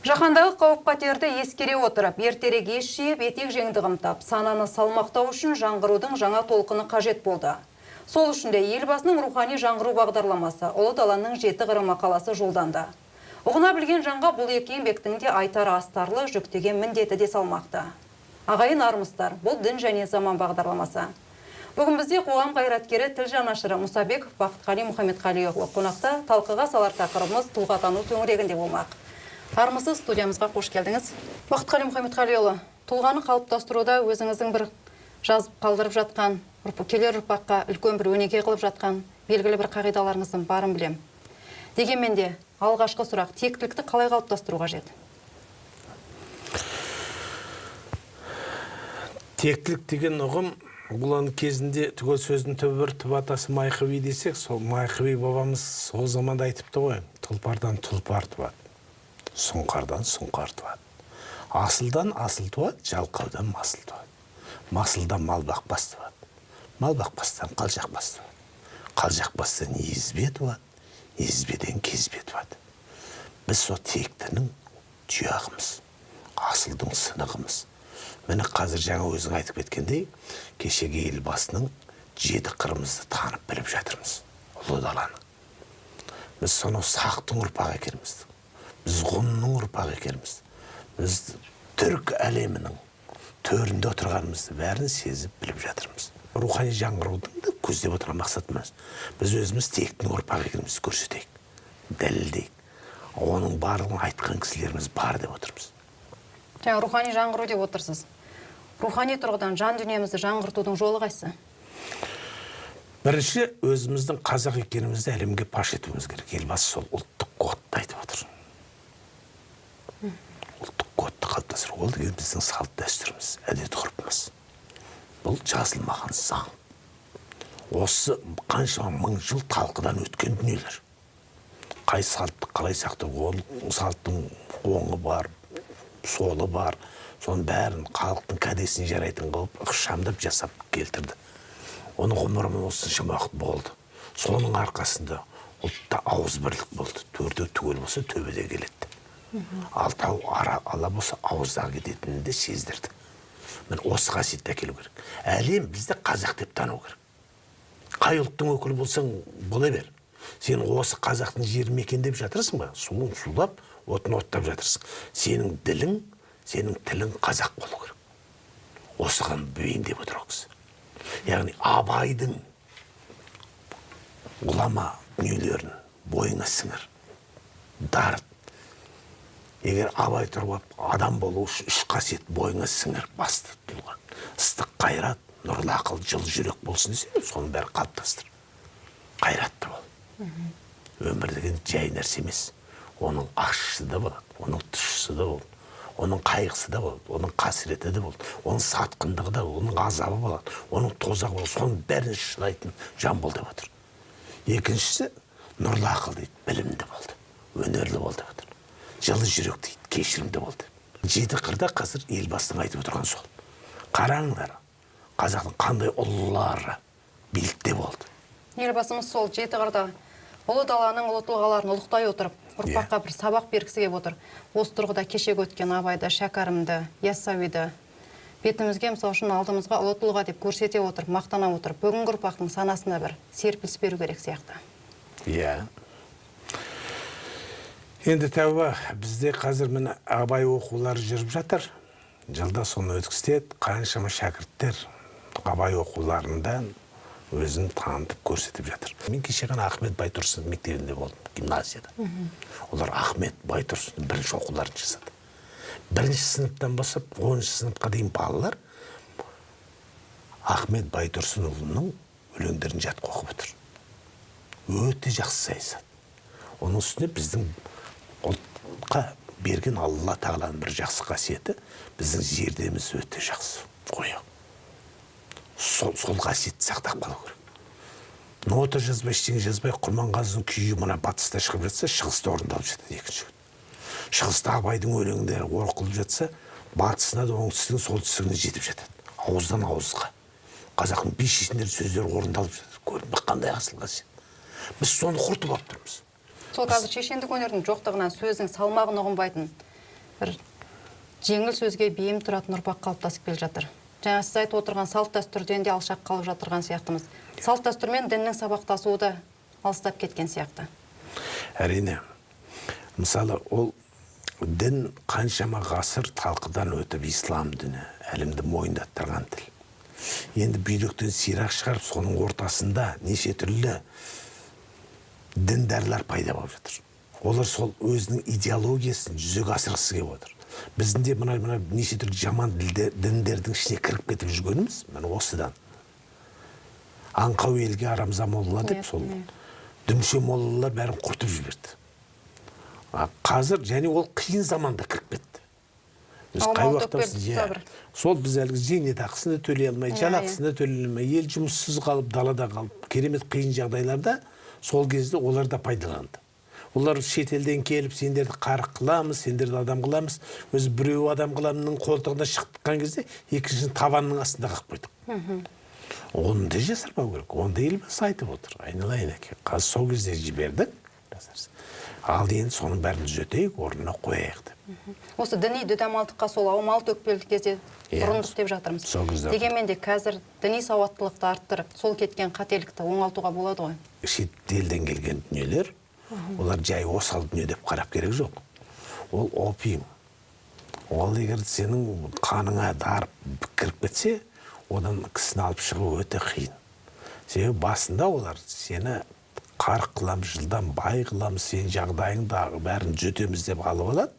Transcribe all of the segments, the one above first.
Жаһандағы қауіп-қатерді ескере отырып, ертерек ес жиып, етек жеңді қымтап, сананы салмақтау үшін жаңғырудың жаңа толқыны қажет болды. Сол үшін де Елбасының рухани жаңғыру бағдарламасы «Ұлы даланың жеті қыры» мақаласы жолданды. Ұғына білген жанға бұл екі еңбектің де айтары астарлы, жүктеген міндеті де салмақты. Ағайын, армысыздар, бұл «Дін және заман» бағдарламасы. Бүгін бізде қоғам қайраткері, тіл жанашыры Мұсабеков Бақытқали Мұхамедқалиұлы қонақта. Талқыға салар тақырыбымыз тұлғатану төңірегінде болмақ. Армысыз, студиямызға қош келдіңіз. Бақытқали Мұхамедқалиұлы, тұлғаны қалыптастыруда өзіңіздің бір жазып қалдырып жатқан, келер ұрпаққа үлкен бір өнеге қылып жатқан белгілі бір қағидаларыңыздың барын білем. Дегенмен де алғашқы сұрақ: тектілікті қалай қалыптастыру қажет? Тектілік деген ұғым, бұл оның кезінде түгел сөздің түбі бір, түп атасы Майқы би десек, сол Майқы би бабамыз сол заманда айтыпты ғой: тұлпардан тұлпар туады, сұңқардан сұңқар туады, асылдан асыл туады, жалқаудан масыл туады, масылдан мал бақпас туады, мал бақпастан қалжақпас туады, қалжақпастан езбе туады, езбеден кезбе туады. Біз сол тектінің тұяғымыз, асылдың сынығымыз. Міне, қазір жаңа өзің айтып кеткендей, кешегі Елбасының жеті қырымызды танып біліп жатырмыз, ұлы даланың. Біз сонау сақтың ұрпағы екенбіз, біз ғұнның ұрпағы екенбіз, біз түрік әлемінің төрінде отырғанымызды бәрін сезіп біліп жатырмыз. Рухани жаңғырудың да көздеп отырған мақсатымыз: біз өзіміз тектінің ұрпағы екенімізді көрсетейік, дәлелдейік. Оның барлығын айтқан кісілеріміз бар деп отырмыз. Жаңа рухани жаңғыру деп отырсыз. Рухани тұрғыдан жан дүниемізді жаңғыртудың жолы қайсы? Бірінші, өзіміздің қазақ екенімізді әлемге паш етуіміз керек. Елбасы сол ұлттық кодты айтып отыр. Ұлттық кодты қалыптастыру, ол деген біздің салт дәстүріміз, әдет ғұрпымыз. Бұл жазылмаған заң, осы қаншама мың жыл талқыдан өткен дүниелер. Қай салтты қалай сақтау, ол салттың оңы бар, солы бар, соның бәрін халықтың кәдесіне жарайтын қылып, ықшамдап жасап келтірді. Оның ғұмыры осыншама уақыт болды. Соның арқасында ұлтта ауызбірлік болды. Төртеу түгел болса, төбеде келеді, алтау ара ала болса, ауызда кететінін де сездірді. Міне, осы қасиетті әкелу керек. Әлем бізді қазақ деп тану керек. Қай ұлттың өкілі болсаң бола бер, сен осы қазақтың жерін мекендеп жатырсың ба, суын сулап, отын оттап жатырсың, сенің ділің, сенің тілің қазақ болу керек. Осыған бейімдеп отыр ол кісі. Яғни Абайдың ғұлама дүниелерін бойыңа сіңір, дарыт. Егер Абай тұрып алып, адам болу үшін үш қасиет бойыңа сіңір, басты тұлға, ыстық қайрат, нұрлы ақыл, жылы жүрек болсын десе, соның бәрін қалыптастыр, қайратты бол. Өмір деген жай нәрсе емес. Оның ащысы да болады, оның тұщысы да болады, оның қайғысы да болады, оның қасіреті де болады, оның сатқындығы да болады, оның азабы болады, оның тозағы болады. Соның бәріне шыдайтын жан бол деп отыр. Екіншісі нұрлы ақыл дейді, білімді болды, өнерлі бол деп отыр. Жылы жүрек дейді, кешірімді бол деп. Жеті қырда қазір Елбасының айтып отырған сол. Қараңдар, қазақтың қандай ұлылары билікте болды. Елбасымыз сол жеті қырда ұлы даланың ұлы тұлғаларын ұлықтай отырып, ұрпаққа бір сабақ бергісі келіп отыр. Осы тұрғыда кешегі өткен Абайды, Шәкәрімді, Яссауиді бетімізге, мысалы үшін, алдымызға ұлы тұлға деп көрсете отырып, мақтана отырып, бүгінгі ұрпақтың санасына бір серпіліс беру керек сияқты. Иә. Енді тәуба, бізде қазір, міне, Абай оқулары жүріп жатыр. Жылда соны өткізеді. Қаншама шәкірттер Абай оқуларында өзін танытып көрсетіп жатыр. Мен кеше ғана Ахмет Байтұрсынов мектебінде болдым, гимназияда. Олар Ахмет Байтұрсыновтың бірінші оқуларын жасады. Бірінші сыныптан бастап 10-сыныпқа дейін балалар Ахмет Байтұрсынұлының өлеңдерін жатқа оқып отыр. Өте жақсы саясат. Оның үстіне біздің ұлтқа берген Алла тағаланың бір жақсы қасиеті: біздің зердеміз өте жақсы, ояу. Сол қасиетті сақтап қалу керек. Нота жазбай, ештеңе жазбай, Құрманғазының күйі мына батыста шығып жатса, шығыста орындалып жатады екінші күн. Шығыста Абайдың өлеңдері оқылып жатса, батысына да, оңтүстігіне, солтүстігіне жетіп жатады, ауыздан ауызға. Қазақтың би шешендерінің сөздері орындалып жатады. Көрдің бе, қандай асыл қасиет? Біз соны құртып алып тұрмыз. Сол қазір шешендік өнердің жоқтығынан сөздің салмағын ұғынбайтын Бір жеңіл сөзге бейім тұратын ұрпақ қалыптасып келе жатыр. Жаңа сіз айтып отырған салт дәстүрден де алшақ қалып жатырған сияқтымыз. Салт дәстүр мен діннің сабақтасуы да алыстап кеткен сияқты. Әрине. Мысалы, ол дін қаншама ғасыр талқыдан өтіп, ислам діні әлемді мойындаттырған тіл. Енді бүйректен сирақ шығарып, соның ортасында неше түрлі діндарлар пайда болып жатыр. Олар сол өзінің идеологиясын жүзеге асырғысы келіп отыр. Біздің де мына неше түрлі жаман діндердің ішіне кіріп кетіп жүргеніміз міне осыдан. Аңқау елге арамза молла деп сол дүмше моллалар бәрін құртып жіберді. Қазір және ол қиын заманда кіріп кетті. Біз қай уақытта сол біз әлгі зейнетақысын да төлей алмай, жалақысын да төлей алмай, ел жұмыссыз қалып, далада қалып, керемет қиын жағдайларда сол кезде олар да пайдаланды. Олар шетелден келіп, сендерді қарық қыламыз, сендерді адам қыламыз. Өзі біреу адам қыламның қолтығына шыққан кезде екіншісін табанның астында қалып қойдық. Оны да жасырмау керек. Оны да Елбасы айтып отыр. Айналайын әке. Қазір сол кезде жібердік. Ал енді соның бәрін түзетейік, орнына қояйық деп. Осы діни дүдамалдыққа сол аумалы төкпелі кезде ұрындық деп жатырмыз. Сол кезде. Дегенмен де қазір діни сауаттылықты арттырып, сол кеткен қателікті оңалтуға болады ғой. Шетелден келген дүниелер, олар жай осал дүние деп қарап керек жоқ. Ол опиум. Ол егер сенің қаныңа дарып кіріп кетсе, одан кісіні алып шығу өте қиын. Себебі басында олар сені қарық қыламыз, жылдам бай қыламыз, сенің жағдайыңды бәрін түзетеміз деп алып алады.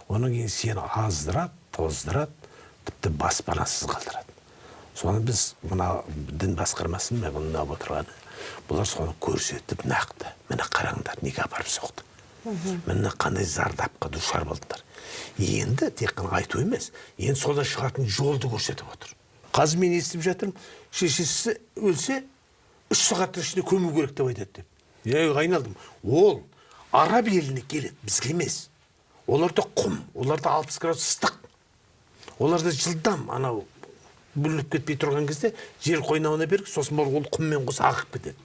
Одан кейін сені аздырады, тоздырады, тіпті баспанасыз қалдырады. Соны біз мына дін басқармасын мына отырғаны, бұлар соны көрсетіп нақты. Міне қараңдар, неге апарып соқты. Міне қандай зардапқа душар болдыңдар. Енді тек қана айту емес, енді содан шығатын жолды көрсетіп отыр. Қазір мен естіп жатырмын, шешесі өлсе 3 сағаттың ішінде көму керек деп айтады деп. Ей, айналдым. Ол араб еліне келеді, бізге емес. Оларда құм, оларда 60 градус ыстық. Оларда жылдам анау бүлініп кетпей тұрған кезде жер қойнауына беріп, сосын барып ол құммен қоса ағып кетеді.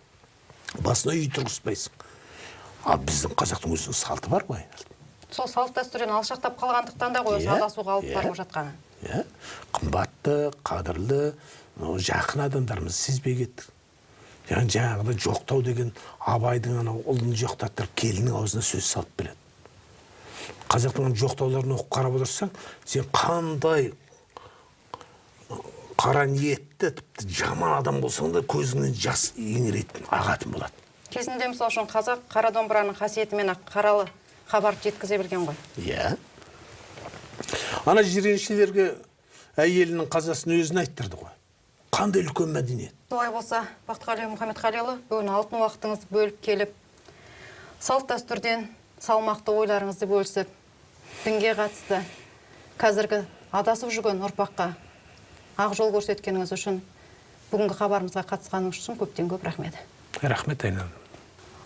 Басына үй тұрғызбайсың. Ал біздің қазақтың өзінің салты бар ғой. Сол салт дәстүрден алшақтап қалғандықтан да ғой, адасуға алып барып жатқаны. Қымбатты, қадірлі, жақын адамдарымыз сезбей кеттік. Яғни жаңағыда жоқтау деген Абайдың анау ұлын жоқтаттырып келіннің аузына сөз салып береді. Қазақтың жоқтауларын оқып қарап отырсаң, сен қандай қара ниетті, тіпті жаман адам болсаң да көзіңнен жас еңірейтін, ағатын болады. Кезінде мысалы үшін қазақ қара домбыраның қасиетімен ақ қаралы хабарды жеткізе білген ғой. Иә. Ана жиреншелерге әйелінің қазасын өзін айттырды ғой. Қандай үлкен мәдениет. Солай болса, Бақтығали Мұхамедқалиұлы, бүгін алтын уақытыңызды бөліп келіп, салт дәстүрден салмақты ойларыңызды бөлісіп, дінге қатысты қазіргі адасып жүрген ұрпаққа ақ жол көрсеткеніңіз үшін, бүгінгі хабарымызға қатысқаныңыз үшін көптен көп рахмет. Рахмет, Айнан.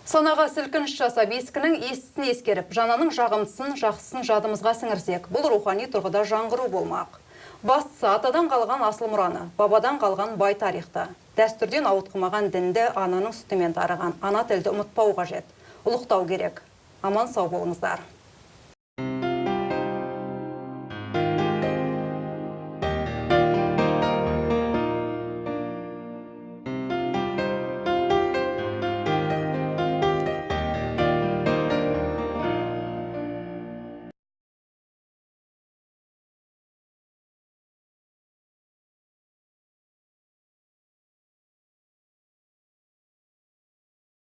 Санаға сілкініс жасап, ескінің естісін ескеріп, жананың жағымдысын, жақсысын жадымызға сіңірсек, бұл рухани тұрғыда жаңғыру болмақ. Бастысы атадан қалған асыл мұраны, бабадан қалған бай тарихты, дәстүрден ауытқымаған дінді, ананың сүтімен дарыған ана тілді ұмытпау қажет. Ұлықтау керек. Аман сау болыңыздар.